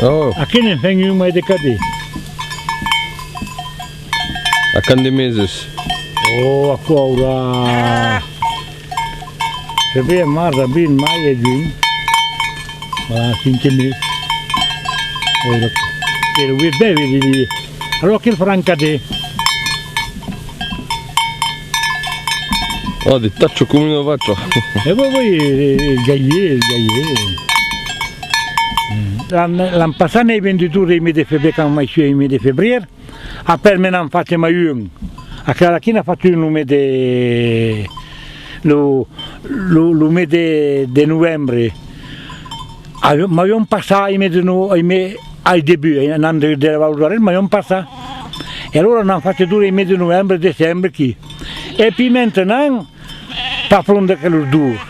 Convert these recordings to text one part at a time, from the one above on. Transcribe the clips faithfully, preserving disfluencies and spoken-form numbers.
Oh. Aquí ne'n fèm un mai de cadet. A quant de meses? Oh, aquò aurà febrièr, març, abril, mai e junh. Voilà, cinc mes. Voilà. E lo uèch, ben, vedi, alora aquel farà un cadet. Oh, de tacho coma una vacha. E oui, oui, e, e, gaier, gaier. L'an, l'an passat n'ai vendut dos, e mai de febrièr, quand mai sui, e mai de febrièr. Après me n'an fach mai un. Aquela aquí n'a fach un lo mes de, lo, lo, lo mes de, de novembre. Avion, m'avion passat, e mai de no, e mai, al debut, e, an de, de levar los arrèls, m'avion passat. E alora n'an fach dos, e mai de novembre, decembre, aquí. E pi maintenant, pas pron d'aquelos dos.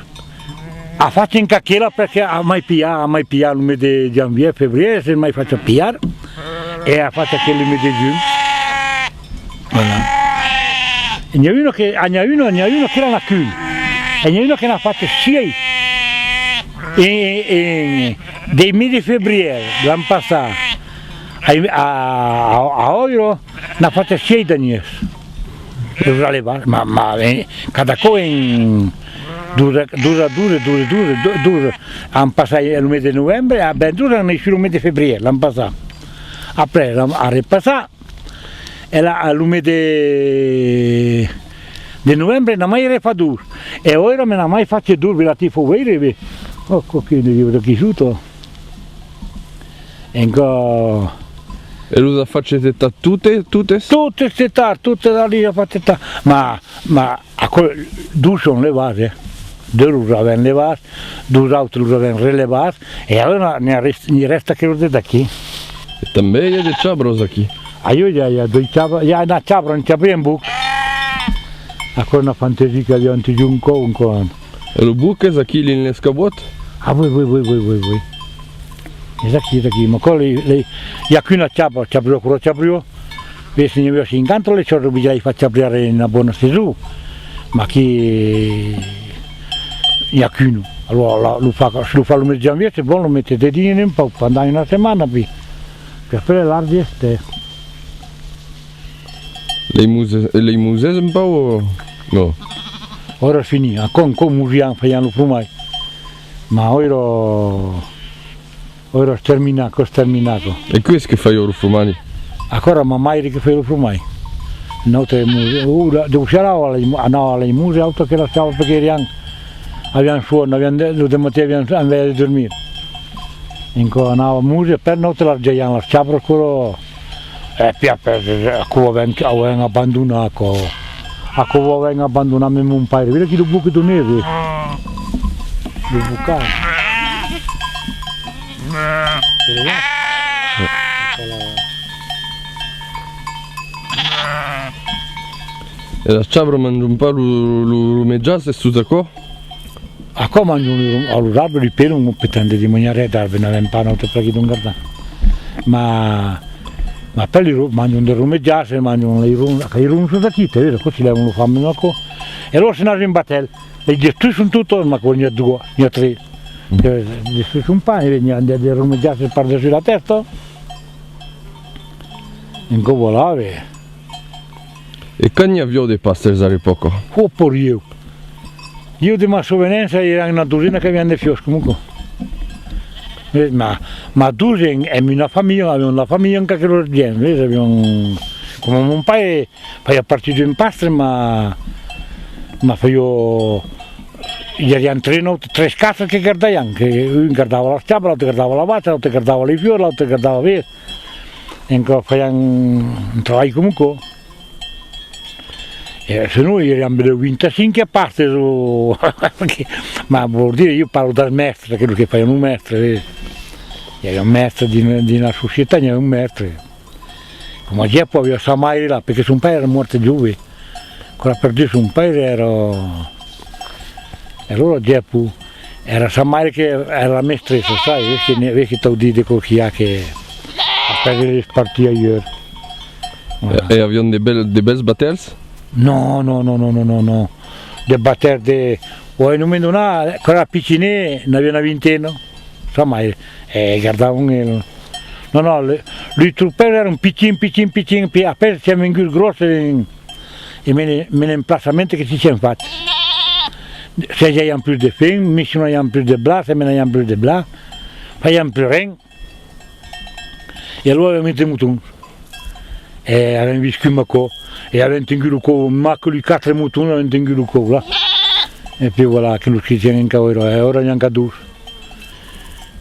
A fach encara aquela perque a mai pilhat, a mai pilhat lo mes de janvièr, febrièr, s'es mai fach pilhar, e a fach aquel lo mes de junh. Voilà. N'i a una que, ah, n'i a una, n'i a una que la n'a cul. E n'i a una que n'a fach sièis. E, e, e, dei mes de febrièr, l'an passat, a, a, a, a Oiro, n'a fach sièis d'anhèrs. E los a levats, ma, ma, eh, cada còp en dotze, dotze, dotze, dotze, dotze, do-, dotze. An passat lo mes de novembre, a ben dotze an naissut lo mes de febrièr, l'an passat. Après, l'an, a repassat, e la, lo mes de, de novembre, n'a mai refach dos. E aura me n'a mai fach dos, ve la ti fau veire, ve. Oh, coquin de Dieu, d'aquí sota. Encara. E los a fach setar totes, totes? Totes setar, totes ali a fach setar. Ma, ma, aquò, dos son levats, eh. Dos los avèm levats, dos autres los avèm relevats, e ara n'i a rest-, n'i rèsta aquelos de d'aquí. E tanben i a de chabras aquí. Aiò, i a, i a doi chabras, i a una chabra, un chabrièr, un boc. Aquò una fantasia qu'aviá un tijon còp, un còp. E lo boc es aquí, dins l'escabòt? Ah, oui, oui, oui. Es aquí, es aquí. Ma aquò, le, le, i a qu'una chabra, chabra, aquò, chabra. Ve, se n'i aviá cinquanta, le chòrre, bilhai fach chabriar en una bona sason. Ma aquí, i a qu'una. Alora, la, lo fa, lo fa lo mes de janvièr, se vòl, lo mete dedins un pauc, pendent una setmana, pi. Qu'après, largi, este. Lei moses, lei moses un pauc o non? Aura fini, a con, con mosian faian lo fromai. Ma aura, aura terminat, cos terminat, co. E qui es que fai lo fromai? Aquò era ma maire que fai lo fromai. Nautre mose, uh, de, de, anava a lei mose, autre que la stava perque erian, avian suon, avian de, de matin avian enveja de dormir. Incò anava mose, per nautre las geian las chabras, coro. E pià, per, aquò avèm, avèm abandonat, aquò. Aquò avèm abandonat, mès mon paire. Vira aquí lo boc de neve. Lo bocat. E las chabras manjon pas lo, lo, lo mejàs, es tot aquò? Aquò manjon, a los arbres li pelan, un petan de dimoniaret d'arbre, n'avèm pas nautre per aquí d'on gardar. Ma, ma per li ro-, manjon de romejar, se manjon li ron-, li ronças aquí, te vedes, aquò si lèvan lo fam, aquò. E alora se n'as un batèl, li destruisson totas, ma aquò n'i a doas, n'i a tres. Mm. Eh, destruisson pas, eh, n'i a de, de romejar par dessús la tèsta. Incò voilà, ve. E quant n'i aviá de pastèrs a l'epòca? Oh, per Dieu! Ieu de ma sovenença, èran una dosena qu'avián de fiòs, coma aquò. Eh, ma, ma dos en, en una familha, avián la familha en qualque lor gents, ves, avián, coma mon paire, faiá partir d'un pastre, ma, ma faiá, i avián tres, nautre, tres, quatre que gardaián, que un gardava las chabras, l'autre gardava la vacha, l'autre gardava li fiòs, l'autre gardava, ves, encara faián un trabalh coma aquò. E se non, i auriam benlèu vint-e-cinc pastres, o, ma vòl dire, ieu parlo dels mèstres, aqueles que faian lo mèstre, eh. I aviá un mèstre dins, dins la societat, i aviá un mèstre. Coma Geppo aviá sa maire là, perque son paire èra mòrt jove. Quand a perdut son paire, èra, e alora Geppo, èra sa maire que èra la mestressa, sai, ves que ne, ves que t'au dit de qualquia que après es partit ailleurs. Voilà. E, e avián de bèl-, de bèls batèls? Non, non, non. De batèls de, o en un moment donat, quand èra pichinet, n'aviá una vintena, sa maire, e gardavan el, Non, non, le, los tropèus èran pichins, pichins, pichins, pi-, apèi siam venguts gròsses en, en men-, men emplaçament que si siam fach. Se aviam plus de fen, mi se non aviam plus de blat, se men aviam plus de blat, faiam plus ren. E alora avèm mès de motons. E avèm viscut amb aquò. E avèm tengut lo còu, mas que los quatre motons avèm tengut lo còu, là. E puèi voilà, que nos quitèm encara, e aura n'i a encara dos.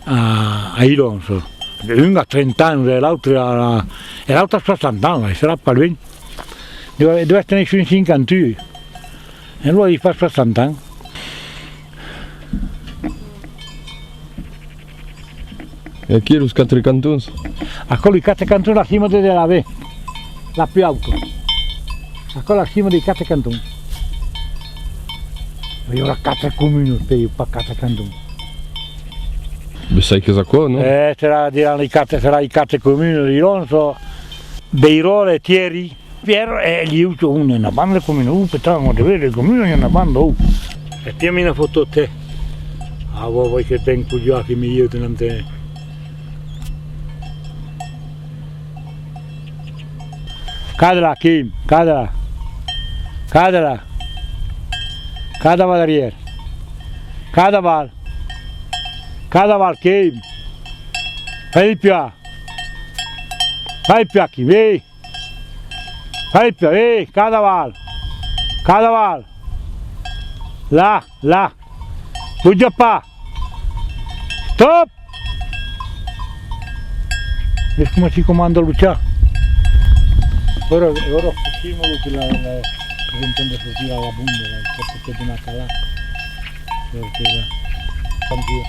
A, a Ilonso. Un a trenta ans, e l'autre a, e l'autre a soixante ans, e serà pas luènh. Deu, deu èsser naissut en cinquanta-un. E lo, i fa soixante ans. E aquí, los quatre cantons? Aquò, los quatre cantons, la cima de Delavé, la pus auta. Aquò, la cima dei quatre cantons. I aurà quatre comunas, puèi, pas quatre cantons. Bessai qu'es aquò, non? Eh, serà, diràn, los quatre, serà los quatre comunas, Ilonso, Beiròla e Tièri. Pierre, eh, li, un, una banda comuna, uh, putain, on te vede comuna, una banda, uh. E tiami una fotò, te. Ah, vos, vos que ten cudiá que mi ieu te n'entene. Cadra, Kim, cadra. Cadra. Cadra va darrièr. Cadra val. Cadra val, Kim. Fai pià. Fai pià, Kim, vei. Fai pià, eh, cadra val. Cadra val. Là, là. Buja pas. Stop! Ves coma si comanda lo chat. Ora, ora, fotimo-lo que la, la, que entende sortir a la bomba, là, que se pode anar calar. Tranquilo.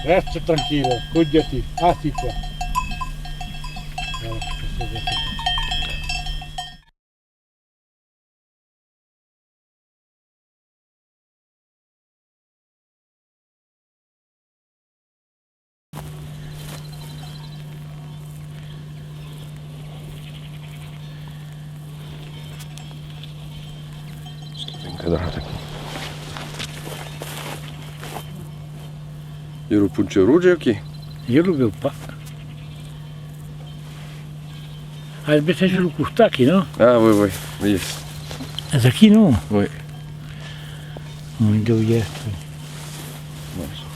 Resta tranquilo, cuidati, assis-toi. Encadrat aquí. E lo ponchon roge aquí? Ieu lo veu pas. Ah, es bessai sul costat aquí, non? Ah, oui, oui, oui. Es aquí, non? Oui. Oui, deu èsser. Bon.